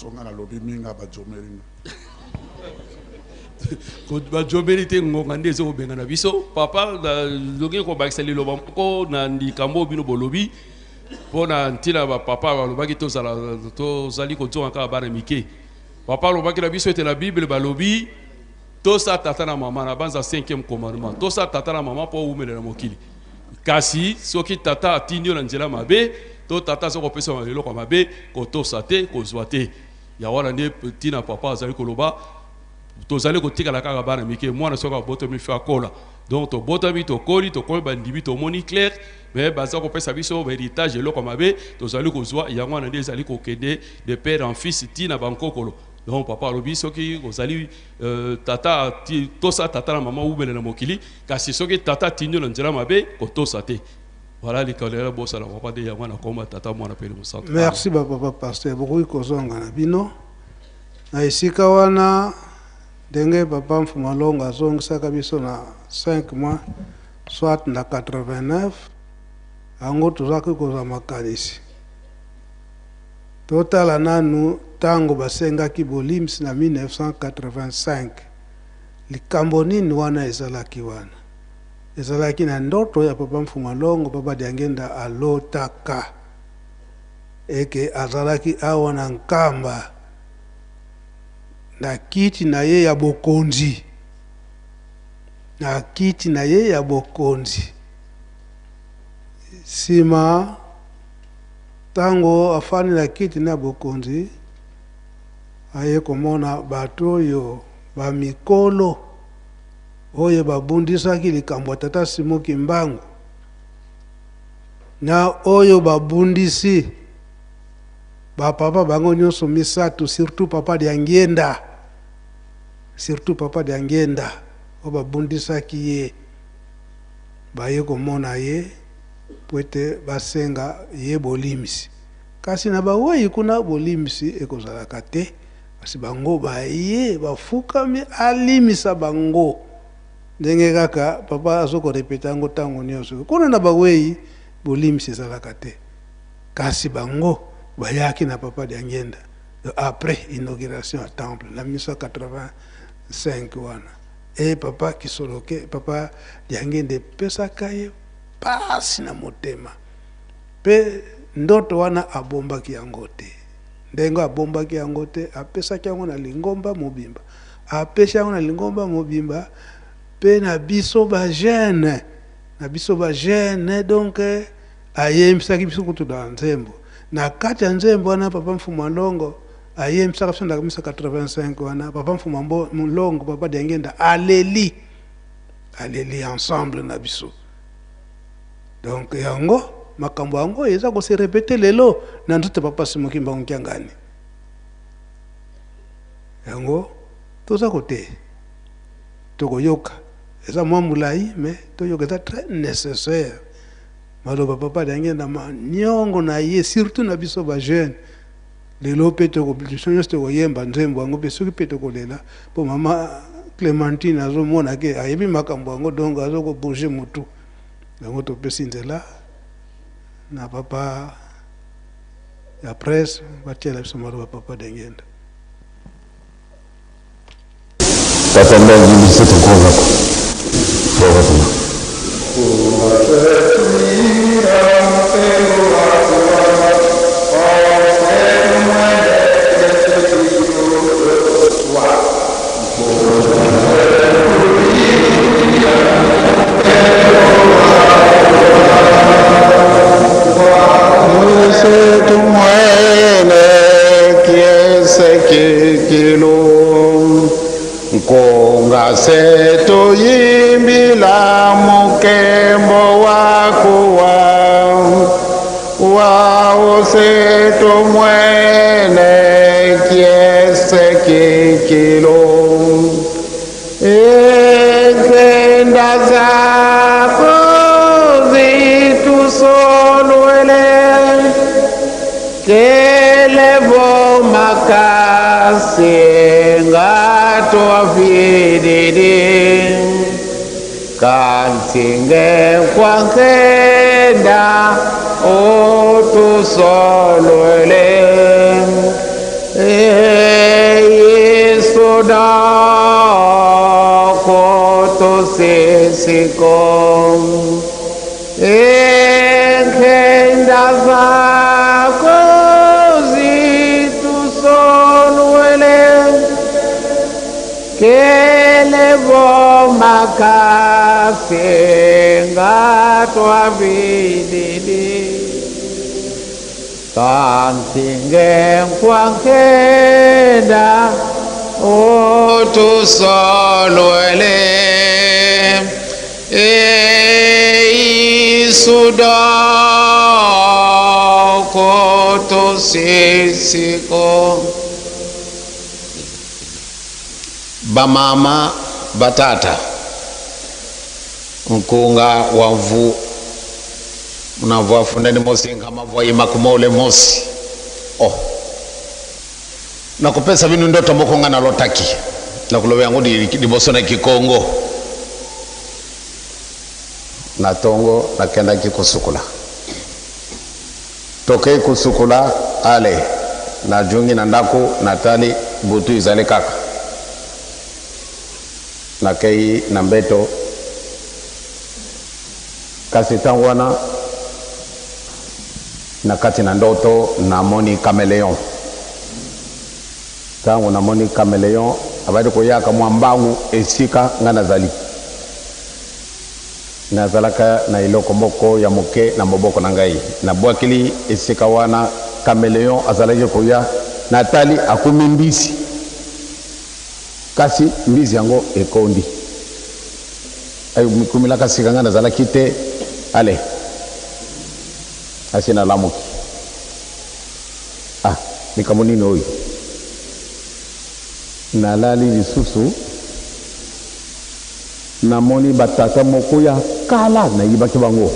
So nga nalobi minga bajomeli nga. Bajomeli te, ngonga nde eza kobengana biso. Papa, nalingi kobakisa liloba moko na likambo oyo bino bolobi mpo na ntina bapapa balobaki tozala tozali kozonga kaka bana mike. Papa alobaki na biso ete na Bible balobi tosa tata na mama, na banza 5e commandement, tosa tata na mama mpo owumela na mokili. Kasi soki tata atindi yo na nzela mabe to tata aza kopesa eloko ya mabe, kotosa te, kozwa te. Ya wana nde ntina papa azali koloba tozali kotikala kaka bana mike. Mwana soki abotami fe akola, donc tobotami, tokoli, tokomi bandimi, tomoni clair, mais baza kopesa biso héritage eloko ya mabe, tozali kozwa yango. Wana nde ezali kokende de père en fils ntina bankokolo. Donc papa alobi soki ozali tata, tosa tata na mama, ubele na mokili. Kasi soki tata atindi yo na nzela mabe, kotosa te. Voilà likolo ya bosala papa nde yango wana koma Tata, Mwana mpe Mosantu. Merci bapapa pasteur. Bokoki kozonga na bino na esika wana. Ndenge papa Mfumalongo azongisaka biso na 5 mois, soit na 89 yango, tozalaki kozwa makanisi. Totala nanu ntango basengaki bolimbisi na 1985, likambo nini wana ezalaki. Wana ezalaki na ndoto ya papa Mfumalongo. Papa Diangenda alotaka eke azalaki awa na Nkamba na kiti na ye ya bokonzi, na kiti na ye ya bokonzi. Nsima ntango afandi na kiti na bokonzi, aye komona bato oyo bamikolo oyo babundisaki likambo ya tata Simon Kimbangu na oyo babundisi bapapa bango nyonso misato, surtout papa Diangienda, surtout papa Diangienda oyo babundisaki ye. Baye komona ye po ete basenga ye bolimbisi, kasi na bawei kuna bolimbisi ekozalaka te. Kasi bango baye bafukami, alimisa bango. Ndenge kaka papa azokorépéter yango ntango nyonso, kuna na bawei bolimbisi ezalaka te. Kasi bango bayaki na papa Diangenda après inauguration ya temple na 1985 wana. E papa Kisoloke, papa Diangenda, epesaka ye pasi na motema, mpe ndoto wana abombaki yango te. Ndenge abombaki yango te, apesaki yango na lingomba mobimba, apesi yango na lingomba mobimba mpe na biso bajeunes, na biso bajeunes. Donc ayembisaki biso kutu na nzembo. Na kati ya nzembo wana papa Mfumu Alongo ayembisaka biso na 1985 wana, papa Mfumu Longo, papa Diangenda aleli, aleli ensemble na biso. Donc yango makambo yango eza kose répéter lelo na nzoto papa Simon Kimbangu Kiangani. Yango toza kote tokoyoka, eza mwa molai, mais toyoka, eza très nécessaire. Maloba papa Diangenda, maniongo na ye surtout na biso bajeunes lelo, mpe biso nyonso tokoyemba nzembo yango, mpe soki mpe tokolela, mpo mama Clémentine azomona ke ayebi makambo yango, donc azokobouger motu yango. Topesi nzela na papa ya presse batiela biso maloba papa Diangenda. Tata ndangi biso tokovako tovatuma. Tumwene kiesekekelo nkonga se toyimbila mokembo wakuwa wao se tumwene kiesekekelo Enzenda zako zitusolwele kelevo makasi ngato afididi kantinge kwankenda otusolwele. Isuda koto sisiko Enkenda zako zitusonwele Kelevo makasenga twavididi Kantinge kwankenda otusolwele eisuda kotosisiko. Bamama batata nkunga wa mvu mnavua fundani mosi nkamavua imakumole mosi oh nakopesa bino ndoto moko nga nalotaki nakoloba yango liboso na kikongo na tongo nakendaki kosukola tokei kosukola ale najongi na ndako natali butu ezali kaka nakei na mbeto kasi ntango wana na kati na ndoto namoni cameleon ntango namoni cameleon abandi koyaka mwa mbangu esika ngai nazali nazalaka na eloko moko ya moke na maboko na ngai nabwakeli esika wana cameleon azalaki koya natali akomi mbisi kasi mbisi yango ekondi akomelaka sika ngai nazalaki te ale asi nalamuki ah likambo nini oyo nalali lisusu namoni batata moko ya kala nayibaki bango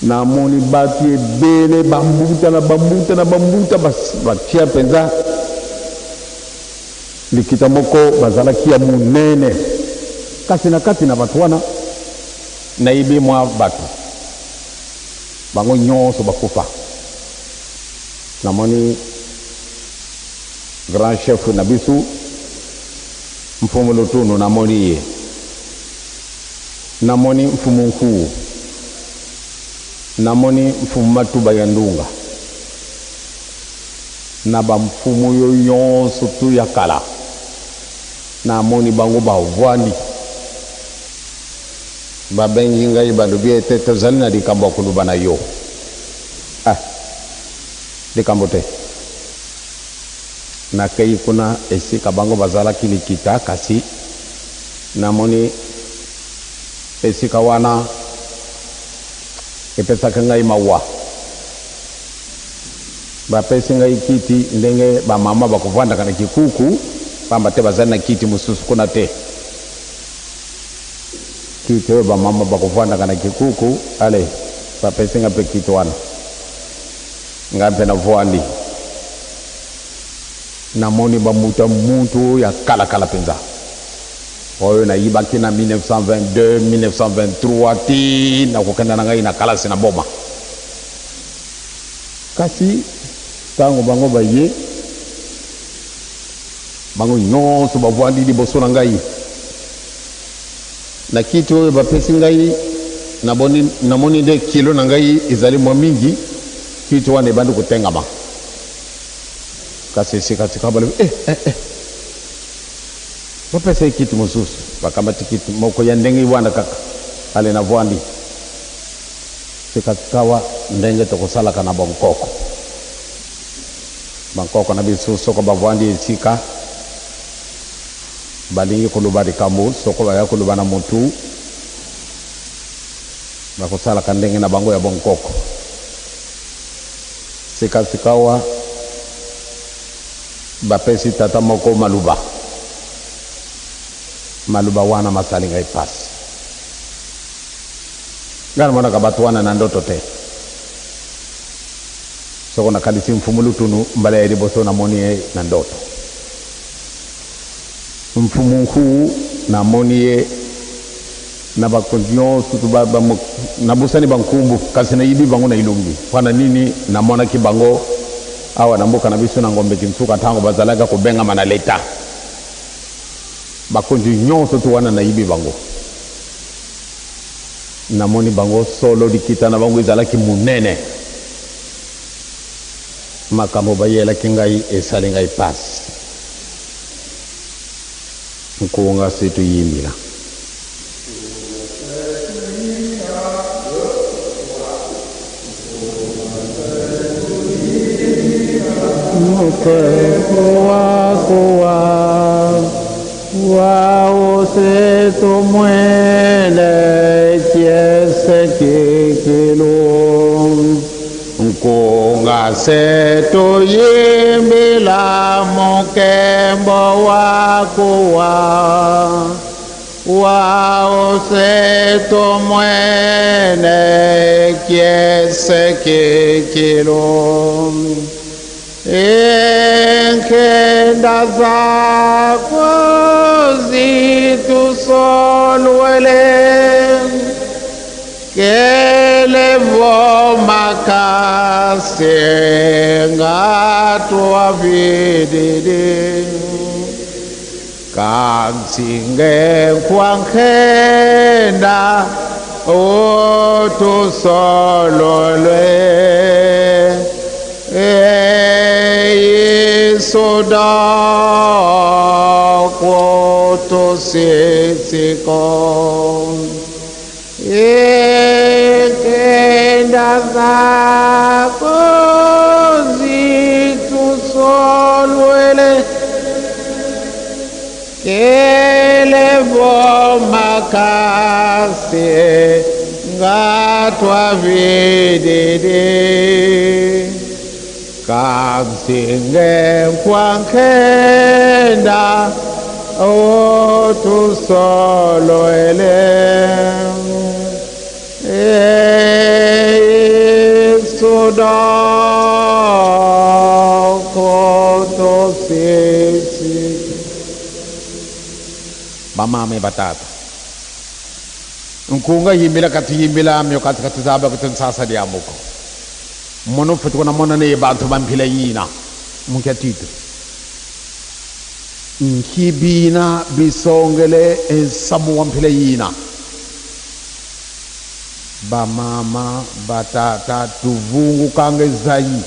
namoni bato ebele bambuta na bambuta na bambuta batia mpenza likita moko bazalaki ya monene kasi na kati na bato wana nayebi mwa bato bango nyonso bakufa namoni grand chef na biso mfumu Lutunu namoni ye namoni mfumu Nkuwu namoni mfumu Matuba ya Ndunga na bamfumu yo nyonso tu ya kala namoni bango bavwandi babengi ngai balobi ete tozali na likambo ya koloba na yo ah likambo te nakei kuna esika bango bazalaki likita kasi namoni esika wana epesaka ngai mawa bapesi ngai kiti ndenge bamama bakovandaka na kikuku pamba te bazali na kiti mosusu kuna te kiti oyo bamama bakovandaka na kikuku ale bapesi ngai mpe kiti wana ngai mpe navwandi namoni bamutu mutu oyo ya kalakala mpenza oyo nayibaki na 1922 1923 ti nakokenda na ngai na kalasi na boma kasi ntango bango baye bango nyonso bavwandi liboso na ngai na kiti oyo bapesi ngai namoni nde kilo na ngai ezali mwa mingi kiti wana ebandi kotengama kasi esikasika balobi eh, eh, eh. Bapesa ye kiti mosusu bakamati kiti moko ya ndenge wana kaka ale navwandi sikasikawa ndenge tokosalaka na bankoko bankoko na biso soko bavwandi esika balingi koloba likambo soko baya koloba na motu bakosalaka ndenge na bango ya bonkoko sikasikawa bapesi tata moko maluba maluba wana masali ngai pasi ngai namonaka bato wana na ndoto te soko nakanisi mfumu Lutunu mbala ya liboso namoni ye na ndoto mfumu Nkuwu namoni ye na bakonzi nyonso nabosani bankumbu kasi nayibi bango na elongi mpona nini namonaki bango. Awa na mboka na biso na Ngombe Kinsuka, ntango bazalaki kobengama na leta, bakonzi nyonso tu wana nayibi bango, namoni bango solo likita na bango ezalaki monene. Makambo bayelaki ngai esali ngai pasi. Nkunga se tuyimbila. Nkunga se tuyimbila mokembo wakuwa wao se tumwene kiesekekilo Inkenda zako zitusolwele kelevo makase ngatuavididi kansinge kwankenda utusololwe Isoda kwotusisiko Ikenda zako zitusolwele kelevo makase ngatwavididi kansinge kwankenda otusolwele Isoda kotosisi. Bamame batata nkunga yimbila kati yimbila amyo kati kati zaba kuti nsasa lyamuko mono futi kuna mona ne bantu bampila yina munkya titre nkibina bisongele ensamu wampila yina bamama batata tuvungu kange zayi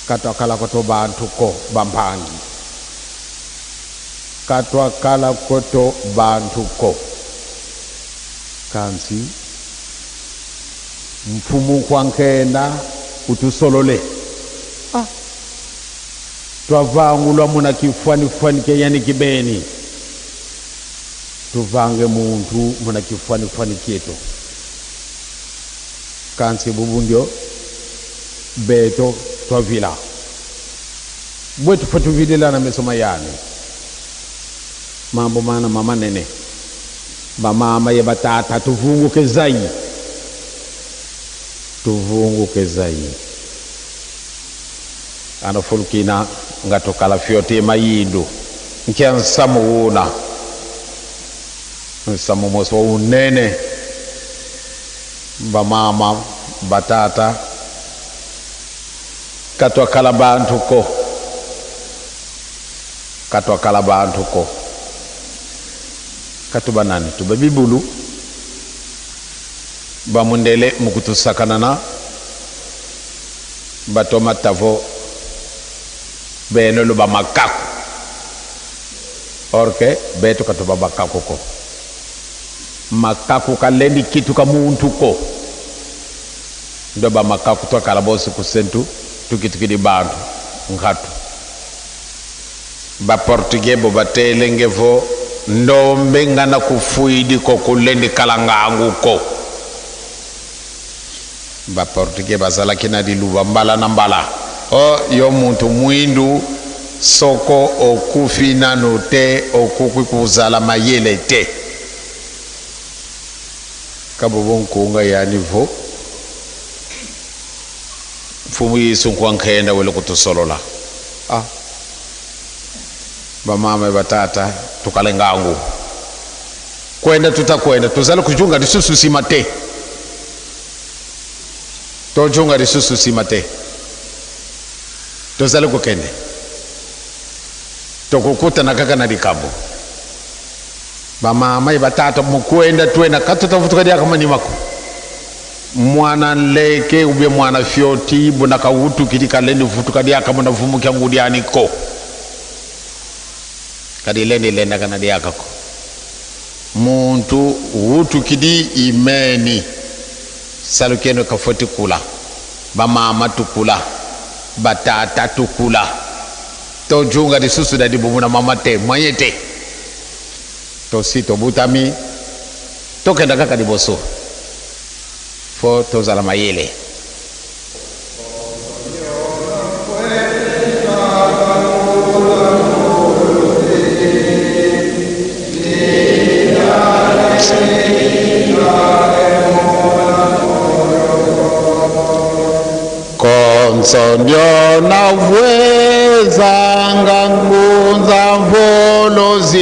katwakala koto bantu ko bampangi katwakala koto bantu ko kansi mfumu kwankenda utusolole ah. Twavangulwa muna kifwanifwani keyani kibeni tuvange muntu muna kifwanifwani kieto kansi bubundyo beto twavila bwetu fo tuvililana meso mayani mambo mana mama nene bamama ye batata tuvunguke zai tuvunguke zai anafulukina nga tukala fyote mayindu nkya nsamu wuna nsamu moso unene bamama batata katwakala bantu ko katwakala bantu ko katuba nani tuba bibulu bamundele mukutusakanana batoma tavo benolo bamakaku orke betu katuba bakaku ko makaku kalendi kitu ka muntu ko ndo bamakaku twakala bosi kusentu tukitukidi bantu nkatu baportugais bo batelenge vo ndombe ngana kufuidi ko kulendi kalangangu ko baportugais bazalaki na liluba mbala na mbala o yo muntu mwindu soko okufi nanu te okoki kozala mayele te kabobo nkunga ya niveau mfumu Yesu nkwankhenda wele kutusolola ah bamama batata tukale ngangu kwenda tutakwenda tuzala kujunga lisusu nsima te tojunga lisusu nsima te. Tozali kokende, tokokutana kaka na likambo. Bamama ye batata mukwenda twena katutavutuka diakamanimako mwana nleke ubye mwana fyoti buna kawutukili kaleni vutuka diakamuna vumukya ngudyaniko kadi leni lendakana diakako muntu wutukidi imeni salukeno kafoti kula bamama tukula batata tukula tojunga lisusu na libumu na mama te moyen te tosi tobutami tokenda kaka liboso fo tozala mayele. Konsondio na vwezanga ngunza mvolozi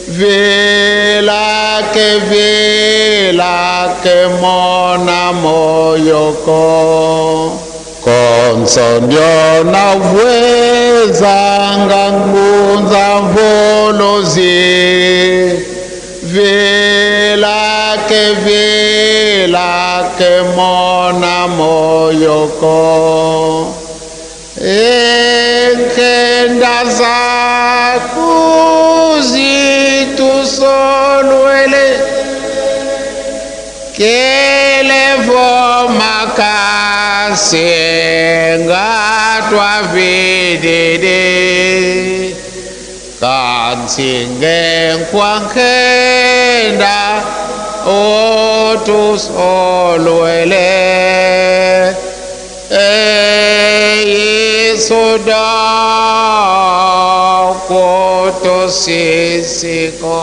vilake vilake mona moyoko Konsondio na vwezanga ngunza mvolozi vilake vilake mona moyoko Enkenda zakuzitusolwele kelevo makasenga twavidede kansingenkwankenda otusolwele eyisoda kotosisiko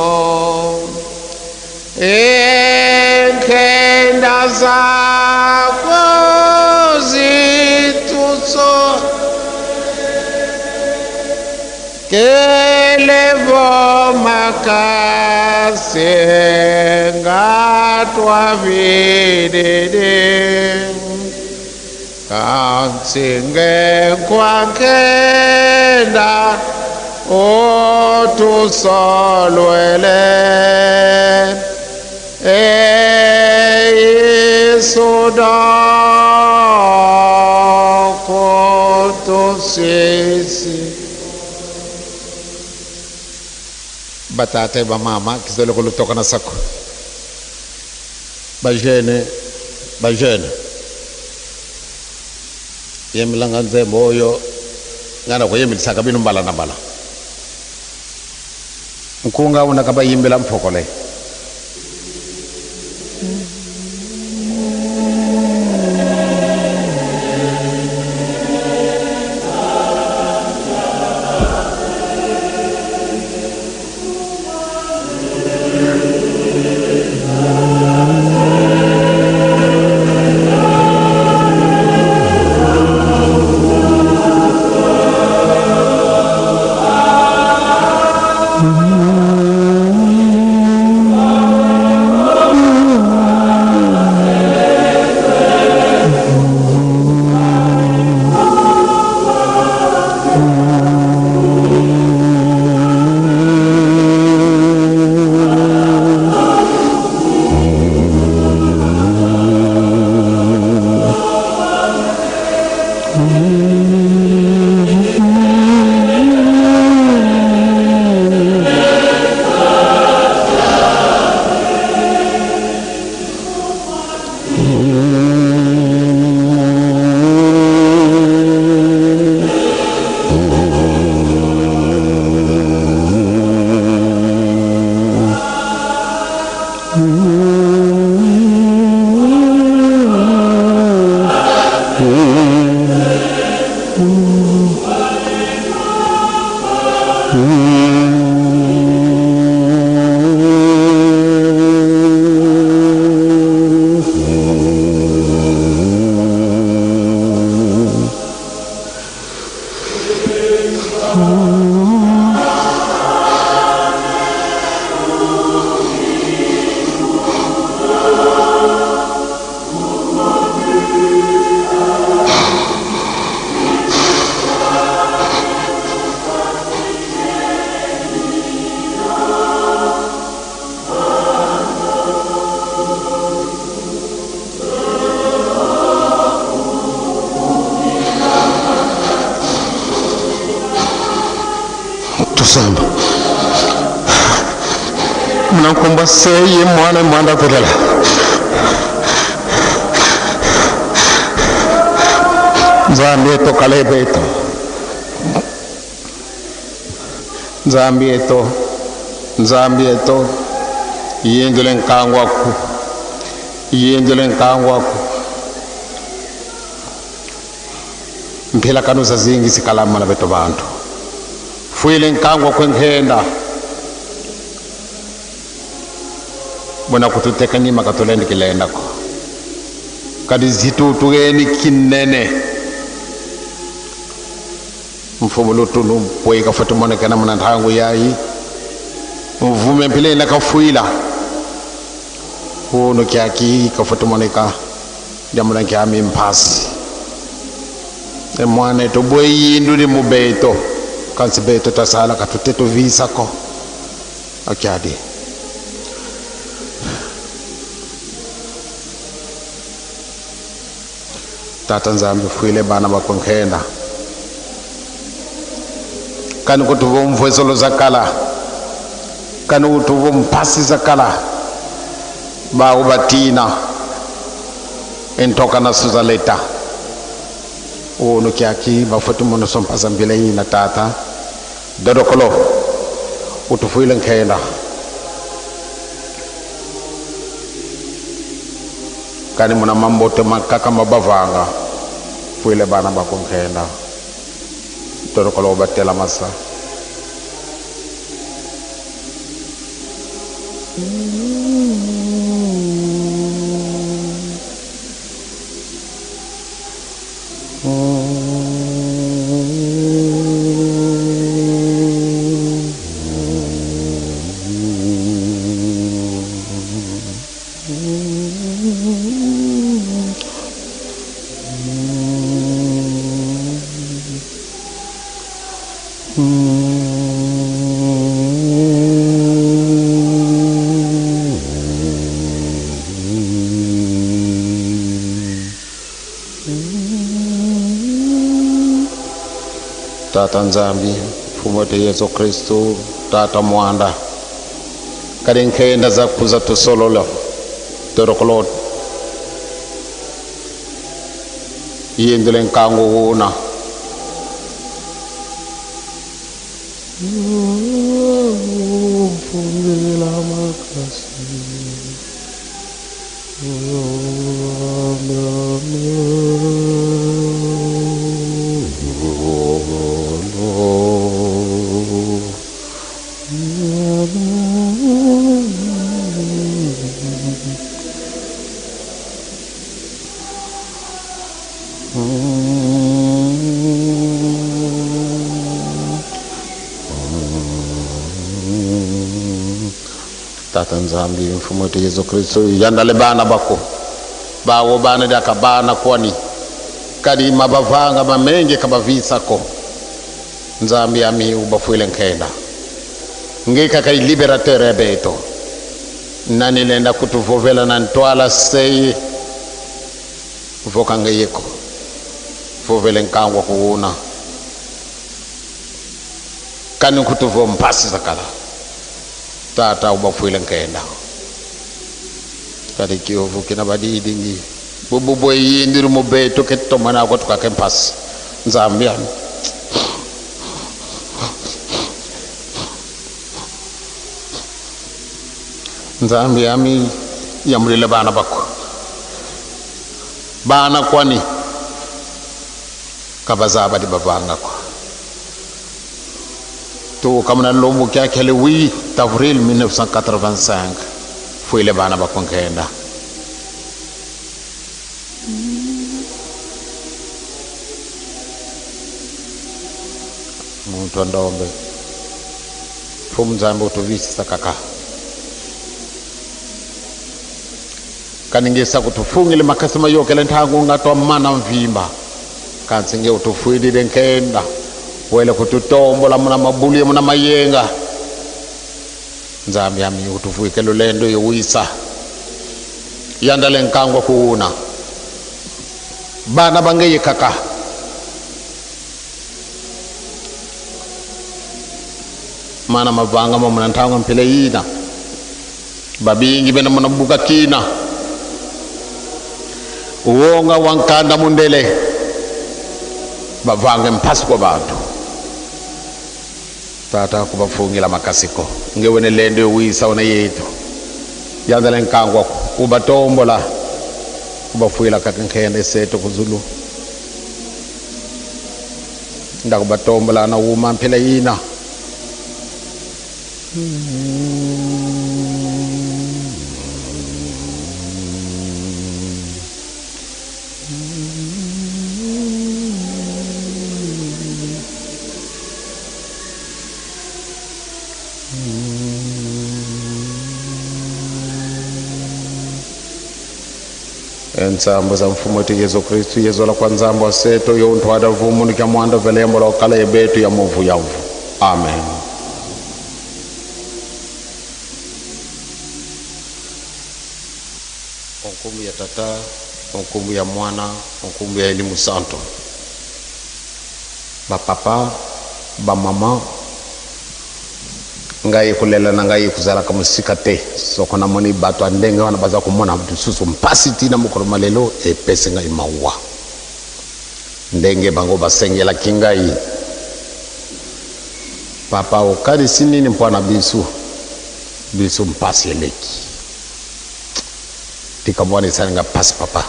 enkenda zako zituso kelevo makasenga twavidede kansinge kwankenda otusolwele eyisoda kotosisi batata bamama kizole kulutoka na sako bajene bajene yemilanga nzembo oyo nga na koyemilisaka bino mbala na mbala nkunga una kabayimbela mphokole. Kusamba Mnankomba seye mwana mwanda velela Nzambi eto kalebe eto Nzambi eto Nzambi eto Yendele nkangwaku Yendele nkangwaku Mphela kanuza zingi zikalama na beto bantu Fuile nkangwa kwenkhenda Bona kututeka nima katulende kilendako Kadi zitutugeni kinene Mfumu lutunu pweka fatumonekana muna nthangu yayi Mvume mphile nakafuila Uno kyaki kafatumoneka Jamuna kyami mphasi Emwana eto bweyindu ni mubeto Kansi beto tasala katuteto visako Akyadi Tata Nzambi fuile bana bakonkhenda Kani kutuvo mvwezolo zakala Kani kutuvo mphasi zakala Bawo batina Entoka na suzaleta Uno kyaki bafuti mono sompasa mbile yina tata Dodokolo Utufuile nkhenda Kani muna mambote makaka mabavanga Fuile bana bakonkhenda Dodokolo batela masa Tata Nzambi mfumo wetu Yesu Kristu Tata mwanda kadi nkhenda zakuza tusolola torokolo yindile nkangu wuna Tata Nzambi mfumo wetu Yesu Kristu yandale bana bako bawo bana daka bana kwani kadi mabavanga mamenge kabavisako Nzambi ami ubafuile nkhenda ngika kai liberateur ebeto nani lenda kutuvovela na ntwala sei voka ngeyeko vovele nkangwa kuuna kani kutuvo mpasi zakala Tata ubafuile nkhenda kadi kiovu kina badidingi bubu yindiri mubeto ketomana ko tukake mpasi Nzambi ami Nzambi ami yamulile bana bako bana kwani kabaza badi bavangako to kamna lombu kyakele 8 avril 1985 fuile bana bako nkhenda muntu andombe fumu Nzambi utuvisisa kaka kaningisa kutufungile makasi mayokele nthangu ngatwa mana mvimba kansi nge utufuilile nkhenda wele kututombola muna mabulie muna mayenga Nzambi ami utufuike lulendo yowisa yandale nkangwa kuuna bana bangeye kaka. Mana mavanga mamuna ntango mpela yina. Babingi bena muna buka kina. Wonga wankanda mundele. Bavange mpasi kwa bantu. Tata kubafungila makasiko. Ngewene lendo wisa wana yetu. Yanzala nkangwa kubatombola. Kubafuila kakankhende seto kuzulu. Ndakubatombola na uma mphela yina. Ensambo za mfumo wetu Yesu Kristu yezola kwa nzambo aseto yontwada vumu nikia mwanda velembo la okala yebetu ya muvu ya mvu. Amen. Onkumbu ya tata, onkumbu ya mwana, onkumbu ya elimu santo. Ba papa, ba mama, ngai kulela na ngai kuzalaka mosika te. Soko namoni bato ya ndenge wana baza komona lisusu mpasi ntina mokolo malelo epesi ngai mawa. Ndenge bango basengelaki ngai. Papa okanisi nini mpo na biso? Biso mpasi eleki. Likambo wana esali ngai mpasi papa.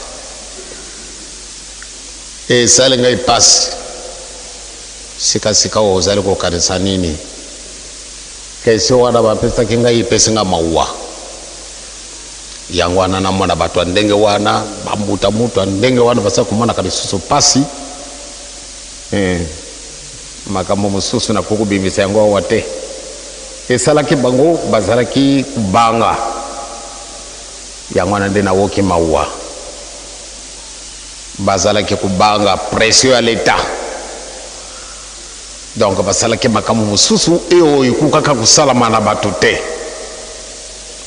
Esali ngai mpasi. Sikasika oyo ozali kokanisa nini? Question wana bapesaki ngai epesi ngai mawa. Yango wana namona bato ya ndenge wana, bambuta mutu ya ndenge wana basali komonaka lisusu mpasi. Makambo mosusu nakoki kobimisa yango awa te. Esalaki bango bazalaki kobanga. Yango wana nde nawoki mawa. Bazalaki kobanga pression ya l'Etat. Donc basalaki makambo mosusu oyo ekokaka kosalama na bato te.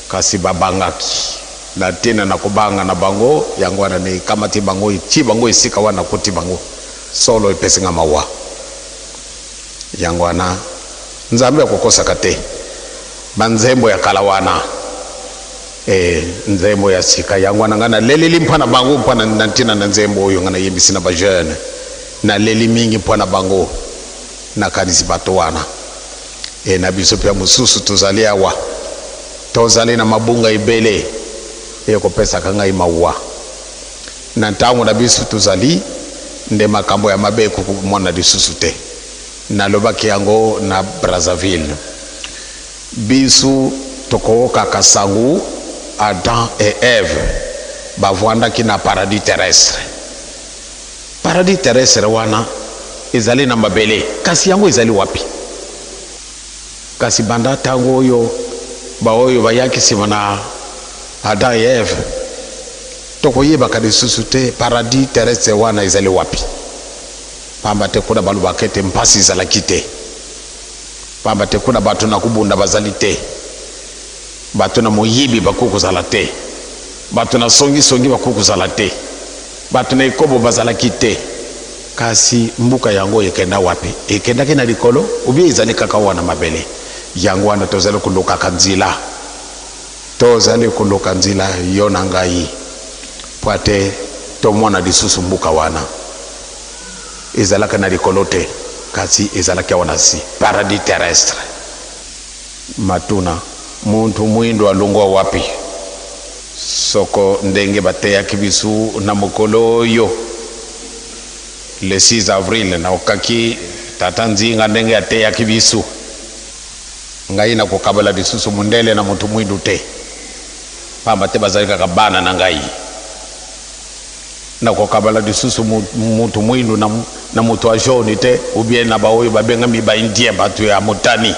Kasi babangaki. Na ntina na kobanga na bango, yango wana nde ekamati bango, etie bango esika wana akuti bango. Solo epesi nga mawa. Yango wana Nzambe akokosaka te. Banzembo ya kala wana, nzembo ya sika, yango wana nga naleleli mpo na bango, mpo na ntina na nzembo oyo nga nayebisi na ba jeune. Naleli mingi mpo na bango, nakanisi bato wana. Na biso mpe mosusu tozali awa, tozali na mabunga ebele ekopesaka ngai mawa. Na ntango na biso tozali nde makambo ya mabe ekokomona lisusu te. Nalobaki yango na Brazzaville. Biso tokowokaka sango Adam et Ève bavwandaki na paradis terrestre. Paradis terrestre wana ezali na mabele, kasi yango ezali wapi? Kasi banda ntango oyo baoyo bayaki nsima na Adam et Ève, tokoyebaka lisusu te paradis terrestre wana ezali wapi. Pamba te kuna balobaka ete mpasi ezalaki te. Pamba te kuna bato na kobunda bazali te. Bato na moyibi bakoki kozala te. Bato na songisongi bakoki kozala te. Bato na ekobo bazalaki te. Kasi mbuka yango ekenda wapi? Ekendaki na likolo ou bien ezali kaka awa na mabele? Yango wana tozali kolukaka nzela. Tozali koluka nzela yo na ngai po ete tomona lisusu mbuka wana. Ezalaka na likolo te, kasi ezalaki awa na si, paradis terrestre. Matuna, Muntu mwindu alongwa wapi? Soko ndenge bateyaki bisu na mokolo oyo le 6 avril, naokaki tata Nzinga ndenge ateyaki bisu. Ngai nakokabala lisusu mundele na mutu mwindu te, pamba te bazali kaka bana na ngai. Nakokabala lisusu mutu mwindu na mutu ya jaune te, ou bien na baoyo babengami ba indien, bato ya motani.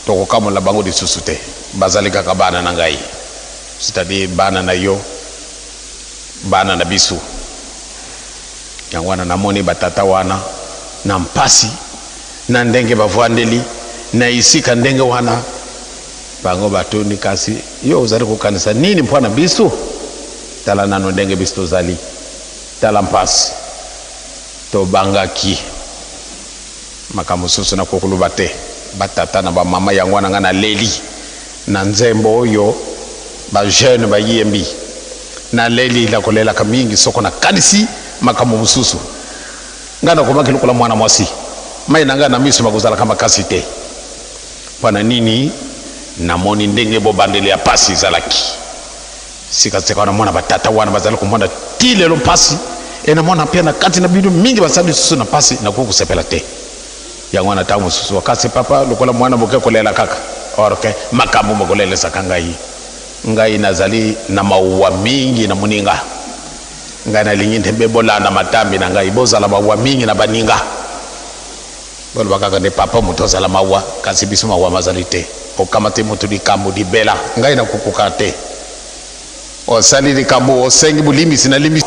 Tokokamola bango lisusu te, bazali kaka bana na ngai, c'est-à-dire bana na yo, bana na biso. Yango wana namoni batata wana na mpasi, na ndenge bavwandeli na esika ndenge wana. Bango batuni, kasi yo ozali kokanisa nini mpo na biso? Tala nano ndenge biso tozali, tala mpasi. Tobangaki makambo mosusu na kokoloba te. Batata na bamama, yango wana ngai naleli na nzembo oyo bajeune bayembi. Naleli nakolelaka mingi soko nakanisi makambo mosusu. Ngai nakomaki lokola mwana mwasi, mai na ngai na miso makozalaka makasi te. Mpona nini? Namoni ndenge bobandeli ya pasi ezalaki. Sikasika namona batata wana bazali komona ti lelo mpasi, e namona mpe na kati na bino mingi basali lisusu na mpasi, nakoki kosepela te. Yango wana ntango mosusu kasi papa lokola mwana moke kolela kaka, or ke makambo makolelesaka ngai. Ngai nazali na mauwa mingi na moninga. Ngai nalingi nde bolanda matambi na ngai, bozala mawa mingi na baninga. Boloba kaka nde papa moto azala mawa, kasi biso mawa mazali te. Okamati moto likambo libela, ngai nakokoka te. Osali likambo, osengi bolimbisi, nalimbisi.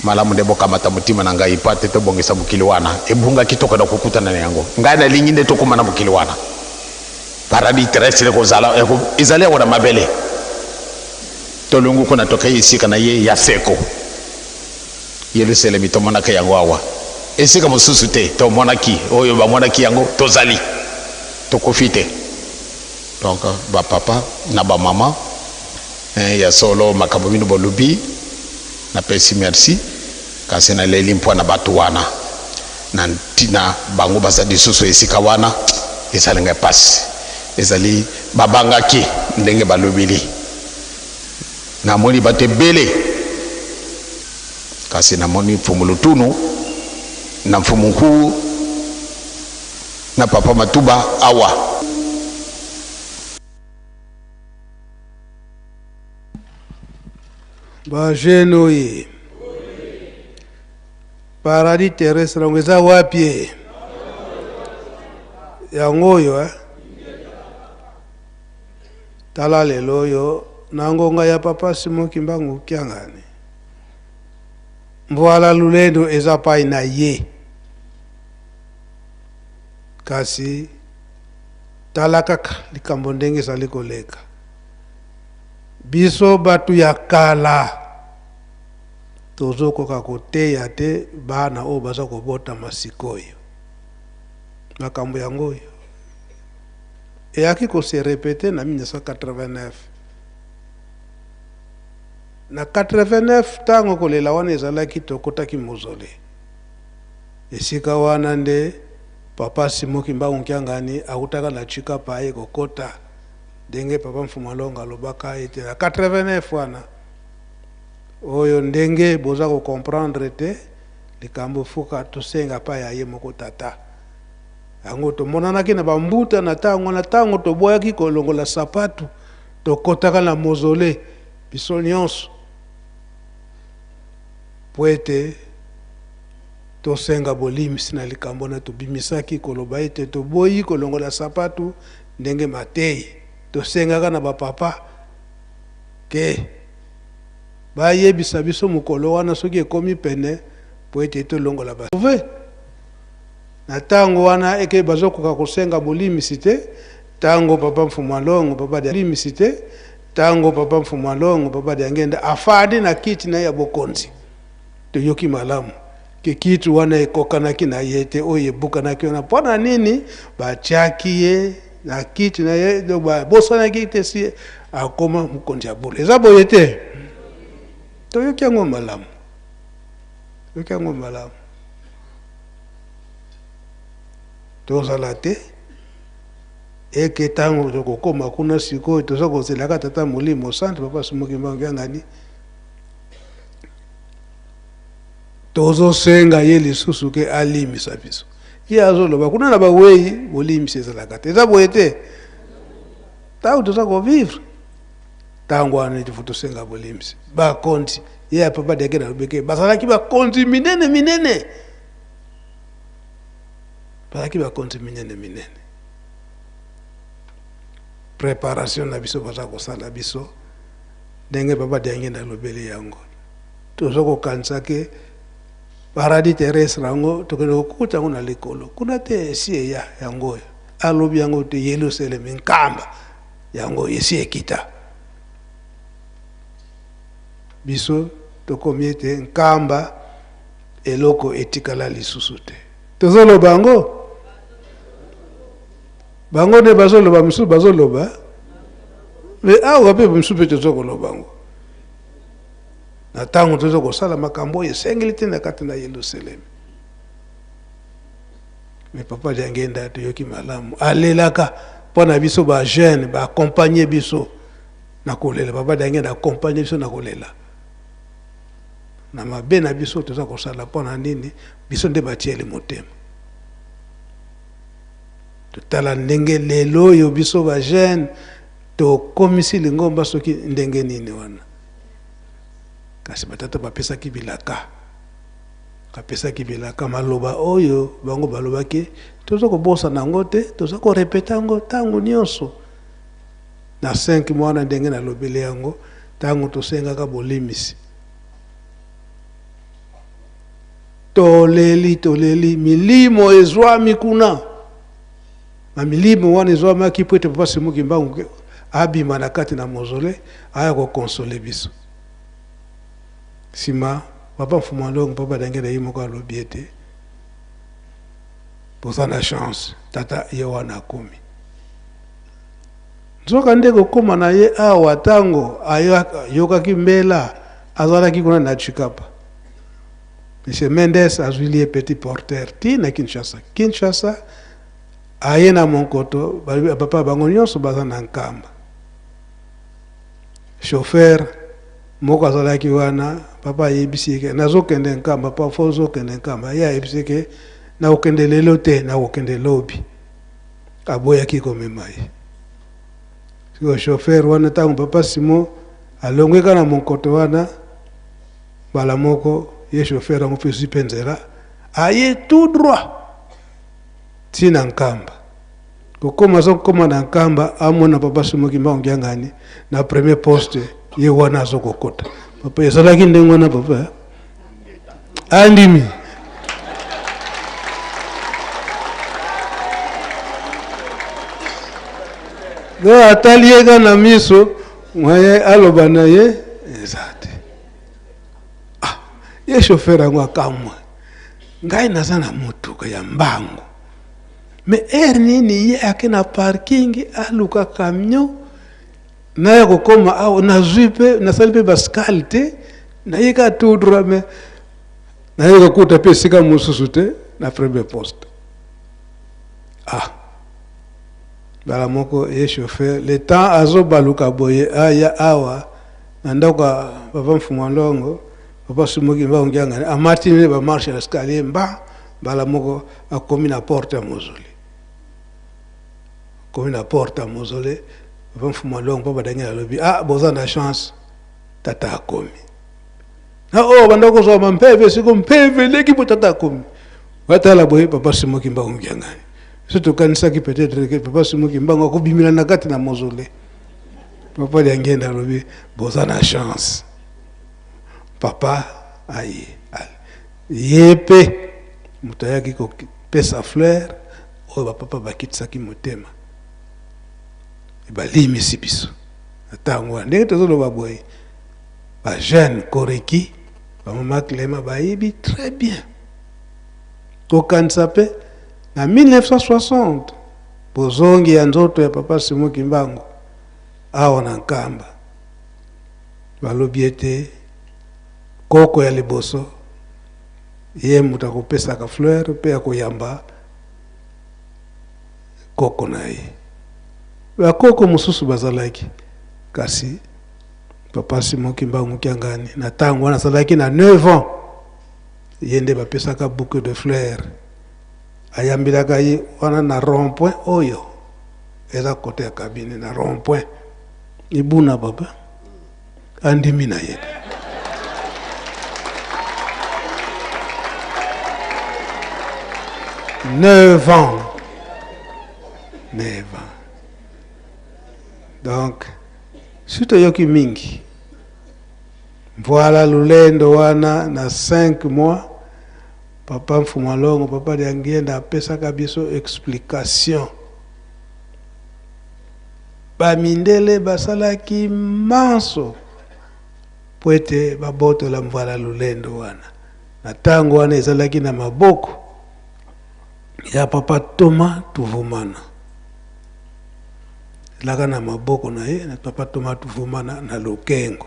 Malamu nde bokamata motima na ngai mpo ate tobongisa mokili wana ebungaki, tokenda kokutana na yango. Ngai nalingi nde tokóma na mokili wana, paradis terrestre ekozala ezali yango na mabele. Tolongi kuna, tokei esika na ye ya seko, Yelusalemi. Tomonaka yango awa, esika mosusu te. Tomonaki oyo bamonaki yango, tozali tokofi te. Donc bapapa na bamama, ya solo makambo bino bolobi, napesi merci, kasi naleli mpo na bato wana na ntina bango baza lisusu esika wana. Ezali ngai mpasi, ezali babangaki ndenge balobeli. Namoni bato ebele, kasi namoni mfumu Lutunu na mfumu Nkuu na papa Matuba awa. Bajeune oye, paradis terrestre yango eza wapi e? Yango oyo, eh? Tala lelo oyo na ngonga ya papa Simon Kimbangu Kiangani, Mvuala Lulendo eza pai na ye, kasi tala kaka likambo ndenge ezali koleka. Biso bato ya kala tozokoka koteya te bana oyo baza kobotama sikoyo. Makambo yango oyo eyaki kose répéter na 1989. Na 89, ntango kolela wana ezalaki, tokotaki mausolée. Esika wana nde papa Simon Kimbangu Kiangani akutaka na Tshikapa aye kokota, ndenge papa Mfumu Alonga alobaka ete na 89 wana oyo, ndenge boza kocomprendre te likambo, fuka tosenga pa ya ye moko tata. Yango tomonanaki na bambuta na ntango na ntango toboyaki kolongola sapatu, tokɔtaka na mausolée biso nyonso po ete tosenga bolimbisi na likambo wana tobimisaki koloba ete toboyi kolongola sapatu. Ndenge matei tosengaka na bapapa ke bayebisa biso mokolo wana soki ekomi pene po ete tolongola basauve. Na ntango wana eke bazokoka kosenga bolimbisi te. Ntango papa Mfumu Alongo, papa limbisi te, ntango papa Mfumu Alongo, papa Diangenda afandi na kiti na ye ya bokonzi, toyoki malamu ke kiti wana ekokanaki na ye te, oyo ebukanaki wana. Mpo na nini batiaki ye na kiti na ye? Donc babosanaki te si akoma mokonzi ya bule. Eza boye te? Toyoki yango malamu, toyoki yango malamu. Tozala te eke ntango tokokóma kuna sikoyo, toza kozelaka tata Molimo Santu, papa Simon Kimbangu Kiangani, tozosenga ye lisusu ke alimbisa biso. Ye azoloba kuna na bawei, bolimbisi ezalaka te. Eza boye te? Ntango toza kovivre, ntango wana neti fo tosenga bolimbisi. Bakonzi ye ya papa Diake na lobeke bazalaki bakonzi minene minene, bazalaki bakonzi minene minene. Préparation na biso baza kosala biso, ndenge papa Diangenda alobeli yango, toza kokanisa ke paradis terrestre yango tokende kokuta yango na likolo kuna te. Esi eya, yango oyo alobi yango te, Yelusalemi Nkamba yango esi ekita. Biso tokomi ete Nkamba eloko etikala lisusu te. Tozoloba yango. Bango nde bazoloba, misusu bazoloba, me awa mpe misusu mpe toza koloba yango na ntango toza kosala makambo oyo esengeli te na kati na Yelusalemi. Me papa Diangenda toyoki malamu, alelaka mpo na biso ba jeune ba accompagner biso na kolela. Papa Diangenda accompagner biso na kolela na mabe na biso toza kosala. Mpo na nini? Biso nde batieli motema. Totala ndenge lelo oyo biso ba jeune tokomisi lingomba soki ndenge nini wana. Kasi batata bapesaki bilaka, bapesaki bilaka, maloba oyo bango balobaki toza kobosana yango te, toza korepete yango ntango nyonso. Na 5 mois na ndenge nalobeli yango, ntango tosengaka bolimisi, toleli toleli, milimo ezwami kuna. Ma milimo wana ezwamaki po ete papa Simon Kimbangu abima na kati na mausolée aya kokonsole biso. Sima papa Mfumu Alongo, papa Dangela ye moko alobi ete boza na chance, tata ye wana akomi. Nzoka nde kokoma na ye awa, ntango ayokaki mbela, azalaki kuna na Tshikapa. Monsieur Mendes azwili ye petit porteur ti na Kinshasa. Kinshasa aye na Monkoto, papa bango nyonso baza na Nkamba. Chauffeur moko azalaki wana, papa ayebisi ye ke nazokende Nkamba, papa fo ozokende Nkamba. Ye ayebisi ye ke nakokende lelo te, nakokende lobi. Aboyaki komema ye. Sikoyo chauffeur wana, ntango papa Simon alongweka na Monkoto wana, mbala moko ye chauffeur yango mpe ezwi mpe nzela, aye tout droit ti na Nkamba. Kokoma azokoma na Nkamba, amona papa Simon Kimbangu Kiangani na premier poste, ye wana azokokota. Papa ezalaki ndenge wana, papa andimi. Donc atali ye kaka na miso, mwaye aloba na ye eza te. Ah, ye chauffeur yango akamwa, ngai naza na motuka ya mbangu, me heure nini ye ake na parking aluka camion naya kokoma awa, nazwi mpe nasali mpe bascale te, naye kaka tout droit, me naye kokuta mpe esika mosusu te na premier poste. Ah, mbala moko ye chauffeur le temps azobaluka boye aya awa na ndako ya papa Mfumu Alongo, papa Simon Kimbangu Kiangani amati ne ba marche ya escalier mba, mbala moko akomi na porte ya mausolée. Akomi na porte ya mausolée, papa Mfumu Alongo, papa Daniel alobi, ah, boza na chance, tata akomi. Na oyo banda kozwa mampeve, siko mpeve eleki po tata akomi. Batala boye papa Simon Kimbangu Kiangani. Biso tokanisaki peut-être que papa Simon Kimbangu akobimela na kati na mausolée. Papa Diangenda alobi boza na chance, papa aye ye mpe moto ayaki kopesa fleur oyo bapapa bakitisaki motema, balimisi biso na ntango wana. Ndenge tozoloba boye, ba jeune Koreki, bamama Clément bayebi très bien. Kokanisa mpe na 1960 bozongi ya nzoto ya papa Simon Kimbangu awa na Nkamba, balobi ete koko ya liboso ye moto akopesaka fleur mpe akoyamba koko na ye. Bakoko mosusu bazalaki, kasi papa Simon Kimbangu Kiangani na ntango wana azalaki na 9 ans, ye nde bapesaka bouquet de fleurs, ayambelaka ye wana na rond point oyo eza kote ya cabine, na rond point ibuna, papa andimi na ye. 9 ans, 9 ans. Donc si toyoki mingi, voilà lulendo wana na 5 mois, papa Mfumu Alongo, papa Diangienda apesaka biso explication. Bamindele basalaki manso po ete babotola mvala lulendo wana. Na tango wana ezalaki na maboko ya papa Thomas Tuvumana. Ezalaka na maboko na ye na papa Thomas Tuvuma na Lokengo.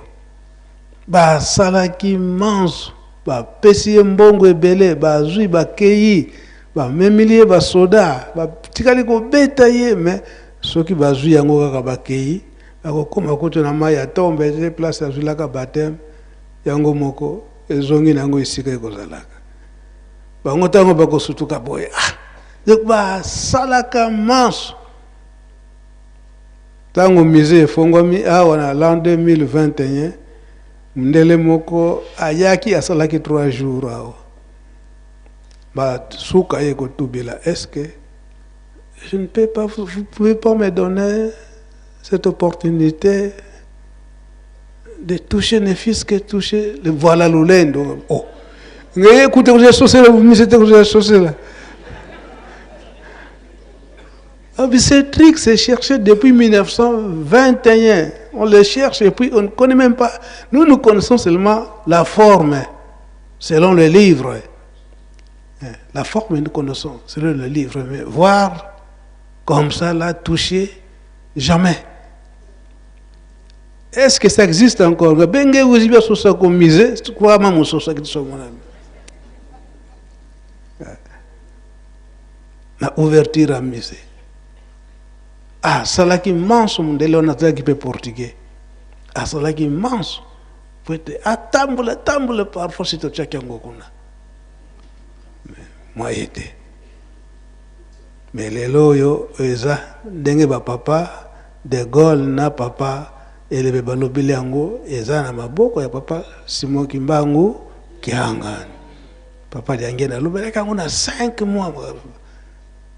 Basalaki manso, bapesi ye mbongo ebele, bazwi bakei, bamemili ye basoda, batikali kobeta ye, mais soki bazwi yango kaka bakei, bakokoma kutu na mai ya tombe te, place azwilaka baptême, yango moko ezongi na yango esika ekozalaka. Bango ntango bakosutuka boye, ah, donc basalaka manso. Ntango musée efongwami awa na l'an 2021, mundele moko ayaki asalaki 3 jours awa. Basuka ye kotubela, est-ce que je ne peux pas, vous, vous pouvez pas me donner cette opportunité de toucher ne fût-ce que toucher le voilà lulendo. Oh. Ngeye kute kuja sosela, misete kuja sosela. Ah, mais ces trucs, c'est cherché depuis 1921. On les cherche et puis on ne connaît même pas. Nous, nous connaissons seulement la forme, selon le livre. La forme, nous connaissons selon le livre. Mais voir comme ça, là, toucher, jamais. Est-ce que ça existe encore? Benge uzibia sosa ko musée, quoi maman sosa ki so mon ami. Na ouverture ya musée. Ah, salaki manso mundele wana azalaki pe portugais. Asalaki manso po ete atambola tambola parfois si totiaki yango kuna. Mais moyen te. Mais lelo oyo eza ndenge ba papa de Gaulle na papa Elebe balobeli yango, eza na maboko ya papa Simon Kimbangu Kiangani. Papa Diangienda alobelaki yango na 5 mois.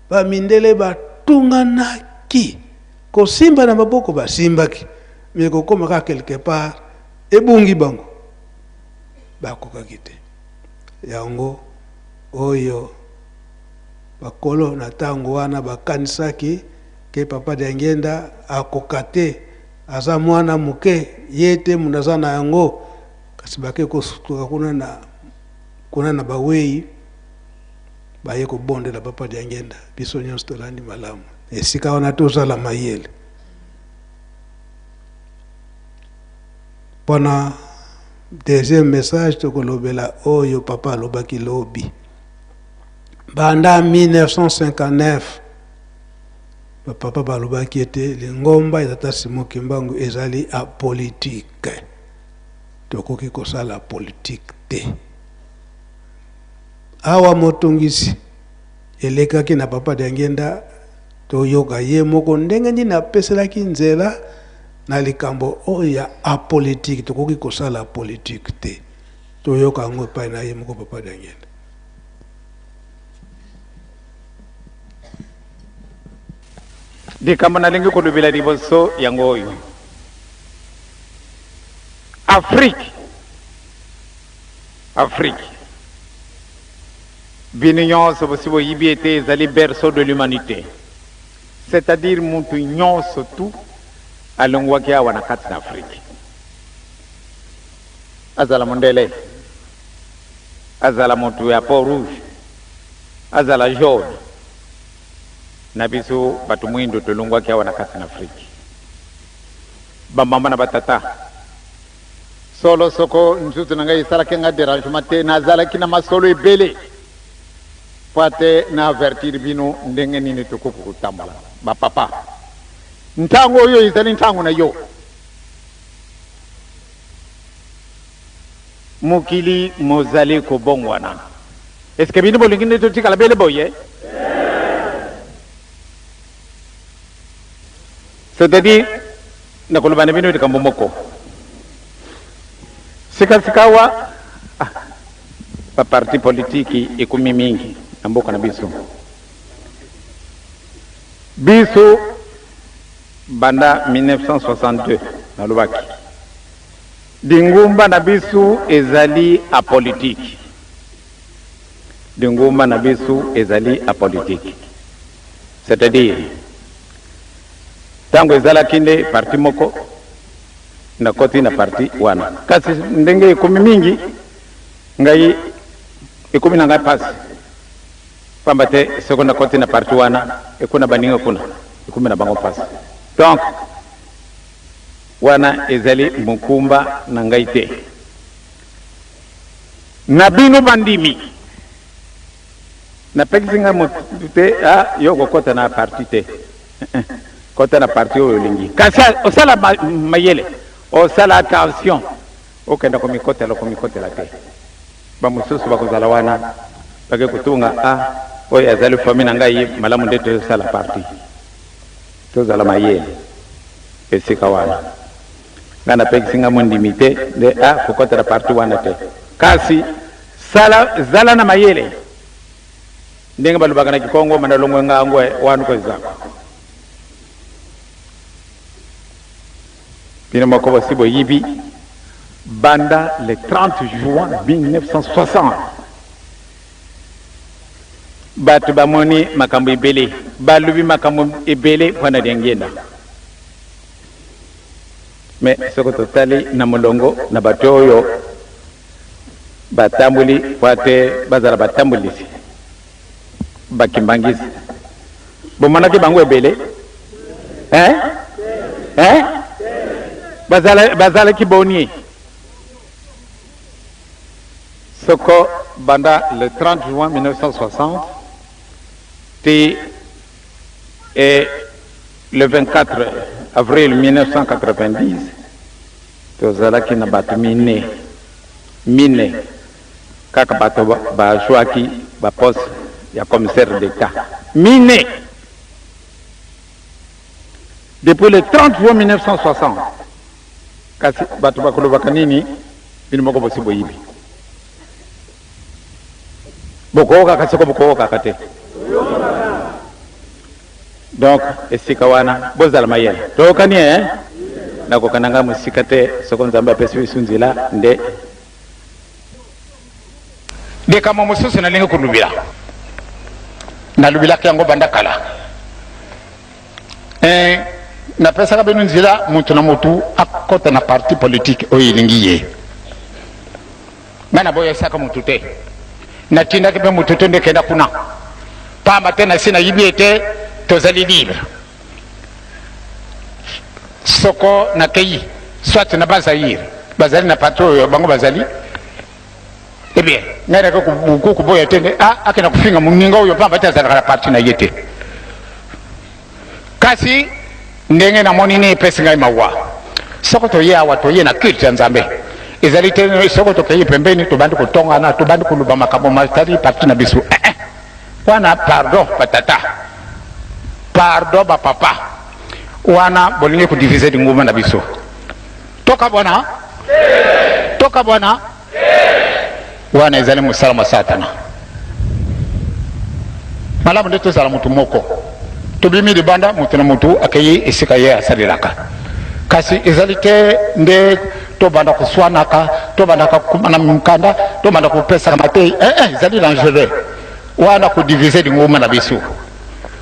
Ba mindele batunganaki kosimba na maboko, basimbaki mais kokoma kaka quelque part ebungi bango, bakokaki te. Yango oyo bakolo na tango wana bakanisaki ke papa Diangienda akoka te, aza mwana moke, ye te mutu aza na yango, kasi bake kosutuka kuna na kuna na baweyi, baye kobondela papa Diangienda. Biso nyonso tolandi malamu esika wana, tozala mayele mpona deuxième message tokolobela oyo papa alobaki lobi. Banda 1959 bapapa balobaki ete lingomba ya tata Simon Kimbangu ezali apolitique, tokoki kosala politique te. Awa motungisi elekaki na papa Diangienda, toyoka ye moko ndenge nini apeselaki nzela na likambo oyo ya apolitique, tokoki kosala politique te. Toyoka yango epai na ye moko papa Diangienda. Likambo nalingi kolobela liboso yango oyo. Afrique, Afrique, bino nyonso bosi boyibi ete ezali berceau de l'humanité, c'est-à-dire mutu nyonso tout alongwaki awa na kati na Afrique, azala mondele, azala mutu ya peau rouge, azala jaune, na biso bato mwindo tolongwaki awa na kati na Afrique. Bamama na batata, solo soko nzutu na ngai esalaki nga derangement te, nazalaki na masolo ebele po ate na avertir bino ndenge nini tokoki kotambola. Bapapa, ntango oyo ezali ntango na yo. Mokili mozali kobongwana. Eske bino bolingi nde totikala bele boye? C'est-à-dire, nakoloba na bino likambo moko sikasikawa, ah, baparti politiki ekomi mingi na mboka na biso. Biso banda 1962 nalobaki lingomba na biso ezali apolitique, lingomba na biso ezali apolitique, c'est-à-dire ntango ezalaki nde parti moko, nakoti na parti wana, kasi ndenge ekomi mingi ngai ekomi na ngai pasi, pamba te soko nakoti na parti wana ekuna baninga kuna ekomi na bango pasi. Donc wana ezali mokumba na ngai te. Na bino bandimi, napekisi ngai motu te, ah, yo okokota na parti te. Kota na parti oyo olingi, kasi osala mayele, osala attention, okenda komikotela komikotela te. Bamosusu bakozala wana bake kotunga, ah, oyo azali famille na ngai, malamu nde tozosala parti. Tozala mayele esika wana. Ngai napekisi ngai mondimi te nde ah, kokota na parti wana te, kasi sala, zala na mayele ndenge balobaka na Kikongo, mana longwe ngangwe wana ko ezako. Bino moko bosi boyibi banda le 30 juin 1960, bato bamoni makambo ebele, balobi makambo ebele mpo na Diangienda. Me soki totali na molongo na bato oyo batamboli mpo ate bazala batambolisi bakimbangisi, bomonaki bango ebele, eh? Eh? Bazalaki boni? Soko banda le 30 juin 1960 ti et le 24 avril 1990, tozalaki na bato mine mine kaka bato bazwaki baposte ya commissaire d'État mine depuis le 30 juin 1960. Kasi bato bakolobaka nini? Bino moko bosi boyibi, bokoyokaka soko bokoyokaka te. Donc esika wana bozala mayele, toyokani eh? Nakokana ngai mosika te, soko Nzambe apesi biso nzela nde. Likambo mosusu nalingi kolobela, nalobilaki yango banda kala. Eh, napesaka bino nzela moto na motu akɔta na parti politique oyo elingi ye. Ngai naboyesaka motu te, natindaki mpe motu te nde kenda kuna, pamba te nasi nayibi ete tozali libre. Soko nakei soit na Bazaire, bazali na parti oyo bango bazali, eh bien ngai nake koboya te nde akenda kofinga moninga oyo, pamba te azalaka na parti na ye te. Kasi ndenge namoni nini epesi ngai mawa, soko toye awa, toye na culte ya Nzambe, ezali te soko tokei pembeni tobandi kotongana, tobandi koloba makambo matali parti na biso. Eh, eh. Wana pardon batata, pardon bapapa, wana bolingi kodivise lingomba na biso. Toka bwana, toka bwana, wana ezali mosala mwa Satana. Malamu nde tozala motu moko, tobimi libanda, motu na motu akei esika ye asalelaka. Kasi ezali te nde tobanda koswanaka, tobandaka kokumana mikanda, tobanda kopesaka matei. Eh, eh, ezali dangereux wana, kodivise lingomba na biso.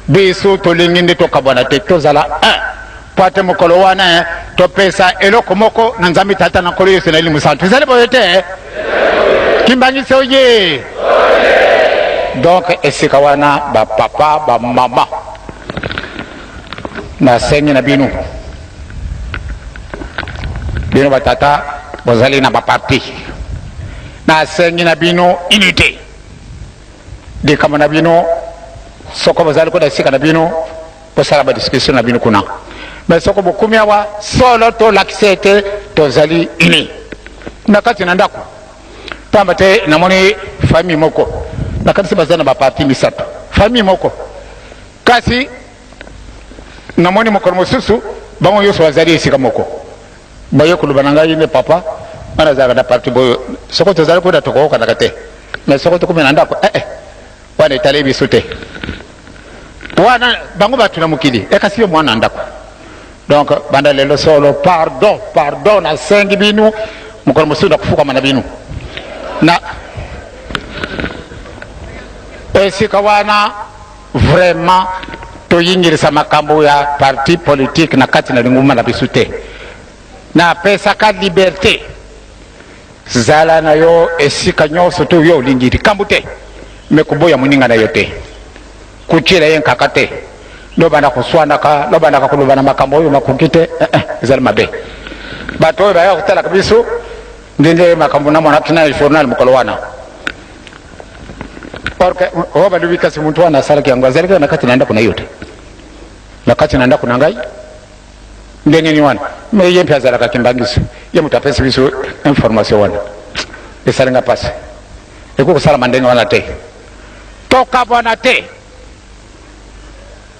Biso tolingi nde tokabwana te, tozala un, po ate mokolo wana eh, topesa eloko moko na Nzambe Tata na Nkolo Yesu na Elimo Santu. Ezali boye te? Kimbangisi oye! Donc esika wana bapapa, bamama, nasengi na bino, bino batata bozali na baparti, nasengi na bino unité. Likambo na bino, soko bozali kuna esika na bino, bosala badiscussion na bino kuna, me soko bokumi awa, solo tolakisa ete tozali uni na kati na ndako. Pamba te namoni famille moko, nakanisi baza na baparti misato, famille moko, kasi namoni mokolo mosusu bango nyonso bazali esika moko. Baye koloba na ngai nde papa, ngai nazalaka na parti boyo, soko tozali kuna tokoyokanaka te, me soko tokomi na ndako, eh, eh, wana etali biso te, wana bango bato na mokili, ekasi yo mwana ndako. Donc banda lelo, solo pardon, pardon, nasengi bino, mokolo mosusu nakofukama na bino na esika wana. Vraiment toyingilisa makambo ya parti politique na kati na lingomba na biso te. Napesaka liberté, zala na yo esika nyonso to yo olingi, likambo te, me koboya moninga na yo te, kotiela ye nkaka te. Lobanda koswanaka, lobandaka koloba na makambo oyo makoki te, eh, eh, ezali mabe. Bato oyo bayaka kotalaka biso ndenge makambo namonaki na journal mokolo wana, or oyo balobi, kasi moto wana asalaki yango azalaki na kati na ndako na yo te, na kati na ndako na ngai ndenge nini wana? Me ye mpe azalaka kimbangiso, ye moto apesi biso information wana, esali nga mpasi. Ekoki kosalama ndenge wana te, tokabwana te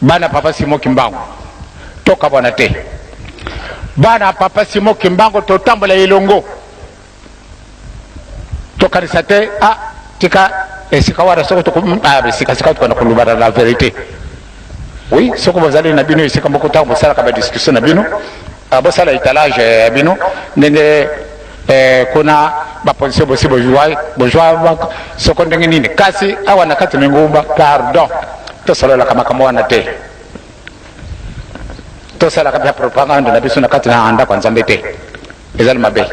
bana papa Simon Kimbangu, tokabwana te bana papa Simon Kimbangu, totambola elongo, tokanisa te ah, tika esika wana soko ah, esika sika tokanda kolobana la verité. Oui, soko bozali na bino esika moko, ntango bosalaka badiscussion na bino, ah, bosala etalage ya bino ndenge eh, kuna baposition bosi bozwa bozwa soko ndenge nini, kasi awa na kati na ngumba, pardon, tosololaka makambo wana te, tosalaka mpe propagande na biso na kati na ndako ya Nzambe te, ezali mabe.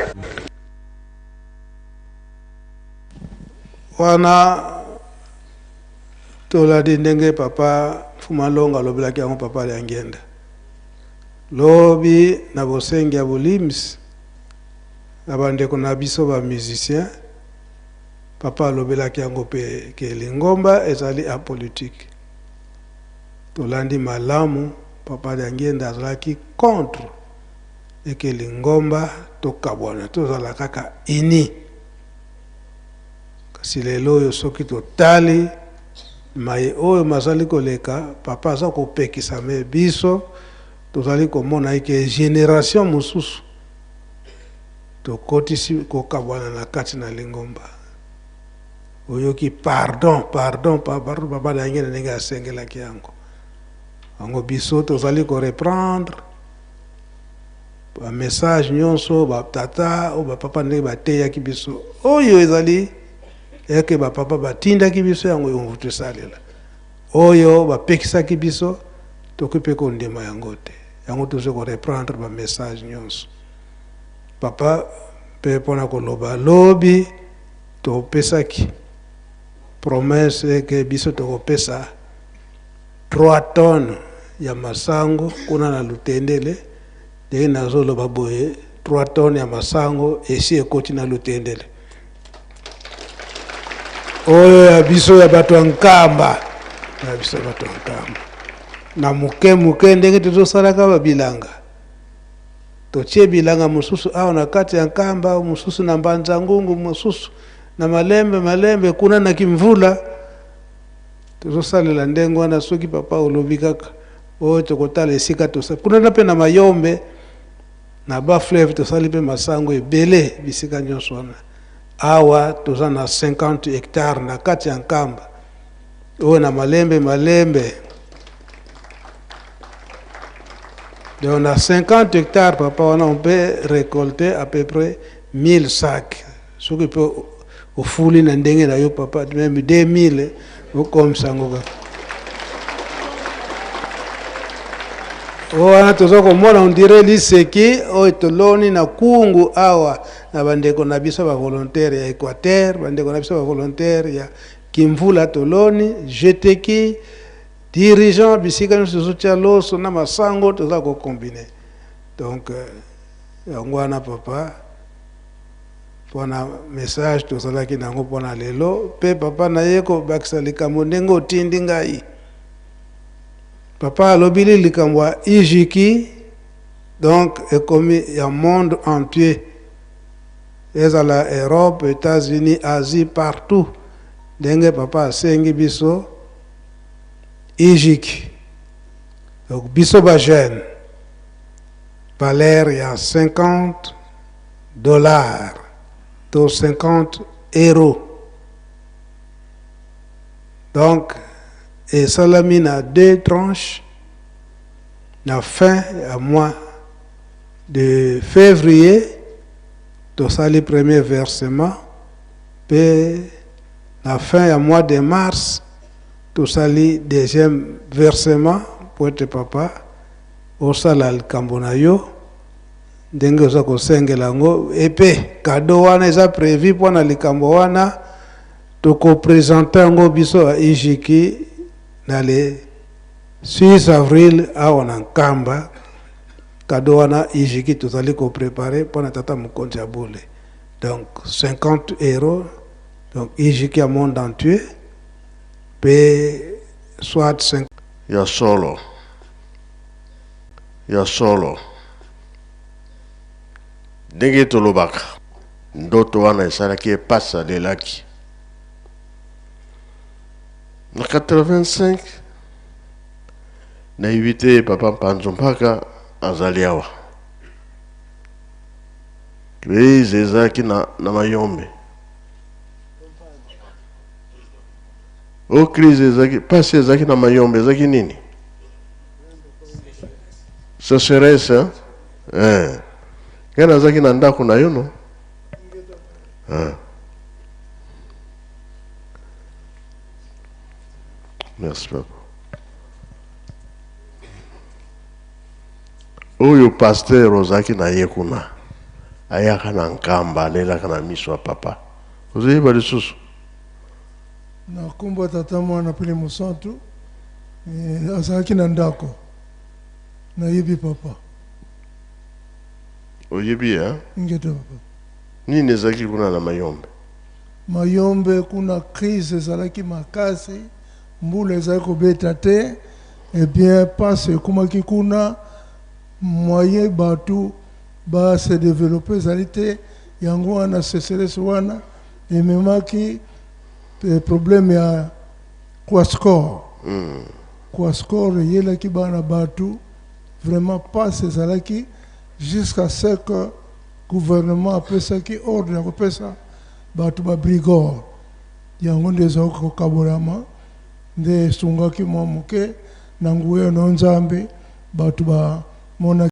Wana tolandi ndenge papa Mfuma Longa alobelaki yango papa Liangenda lobi na bosengi ya bolimbisi na bandeko na biso ba musicien. Papa alobelaki yango mpe ke lingomba ezali apolitique. Tolandi malamu, papa Liangenda azalaki contre eke lingomba tokabwana, tozala kaka uni. Kasi lelo oyo soki totali maye oyo mazali koleka, papa aza kopekisa, me biso tozali komona eke generation mosusu tokotisi kokabwana na kati na lingomba. Oyoki pardon, pardon, pardon, papa Liangenda ndenge asengelaki yango. Yango biso tozali koreprendre bamessage nyonso batata oyo bapapa ndenge bateyaki biso, oyo ezali eke bapapa batindaki biso yango oyo tosalela, oyo bapekisaki biso tokoki mpe kondima yango te. Yango toza koreprendre bamessage nyonso papa mpe mpona koloba lobi topesaki promesse eke biso tokopesa 3 tonnes ya masango kuna na Lutendele. Ndenge nazoloba boye, 3 tonnes ya masango esi ekoti na Lutendele, oyo ya biso ya bato ya Nkamba, ya biso ya bato ya Nkamba. Na moke moke ndenge tozosalaka babilanga, totie bilanga mosusu awa na kati ya Nkamba, mosusu na Mbanza Ngungu, mosusu na Malembe Malembe kuna na Kimvula. Tozosalela ndenge wana. Soki papa olobi kaka oyo, tokotala esika tosali kuna na mpe na Mayombe na bafleuve, tosali mpe masango ebele bisika nyonso wana. Awa toza na 50 hectare na kati ya Nkamba oyo na Malembe Malembe. Donc na 50 hectares, papa, wana on peut récolter à peu près 1000 sacs. Soki mpe ofuli na ndenge na yo papa, même 2000 okomisa yango kaka. Oyo wana toza komona, on dirait liseki, oyo toloni na Kungu awa na bandeko na biso bavolontaire ya Équateur, bandeko na biso bavolontaire ya Kimvula, toloni jeteki dirigeant bisika nyonso tozotia loso na masango, toza kocombine. Donc yango wana papa mpona message tozalaki nango mpona lelo. Mpe papa na ye kobakisa likambo ndenge otindi ngai, papa alobili likambo ya ijiki. Donc ekomi ya monde entier, ezala Europe, États-Unis, Asie, partout, ndenge papa asengi biso ijiki. Donc biso bajeune, valeur ya 50 $ to 50 €. Donc esalami na deux tranches. Na fin ya mois de février tosali premier versement, mpe na fin ya mois de mars tosali deuxième versement, po ete papa osala likambo na yo ndenge oza kosengela yango. Epe kado wana eza prévu mpona likambo wana, tokopresente yango biso ya ijiki na le 6 avril awa na Nkamba, cadeau wana ijiki tozali ko preparer mpona tata mokonzi ya bule. Donc 50 euros, donc ijiki ya monde entier mpe soit 5. Ya solo, ya solo, ndenge tolobaka, ndoto wana esalaki ye pasi, alelaki. Na 85 nayebi te, papa Mpanzu Mpaka azali awa, crise ezalaki na Mayombe. O crise ezalaki, pasi ezalaki na Mayombe, ezalaki nini? Sécheresse, hein? Eh. Ngai nazalaki na ndako na yo, no? Ah. Merci papa. Oyo pasteur ozalaki na ye kuna, ayaka na Nkamba, alelaka na miso ya papa. Ozoyeba lisusu? Na nkombo ya Tata, Mwana mpe Mosantu, eh, azalaki na ndako, nayebi papa. Oyebi, hein? Ingete papa. Nini ezalaki kuna na Mayombe? Mayombe kuna, crise ezalaki makasi, mbula ezalaki kobeta te. Eh bien, pasi ekomaki kuna, moyen bato base développer ezali te. Yango wana sécheresse wana ememaki problème ya kwashiorkor. Kwashiorkor eyelaki bana bato vraiment pasi ezalaki, jusqu'à ce que gouvernement apesaki ordre ya kopesa bato babrigor. Yango nde ezalaki kokabolama, nde esungaki mwa moke na nguya na Nzambe, bato bamonaki.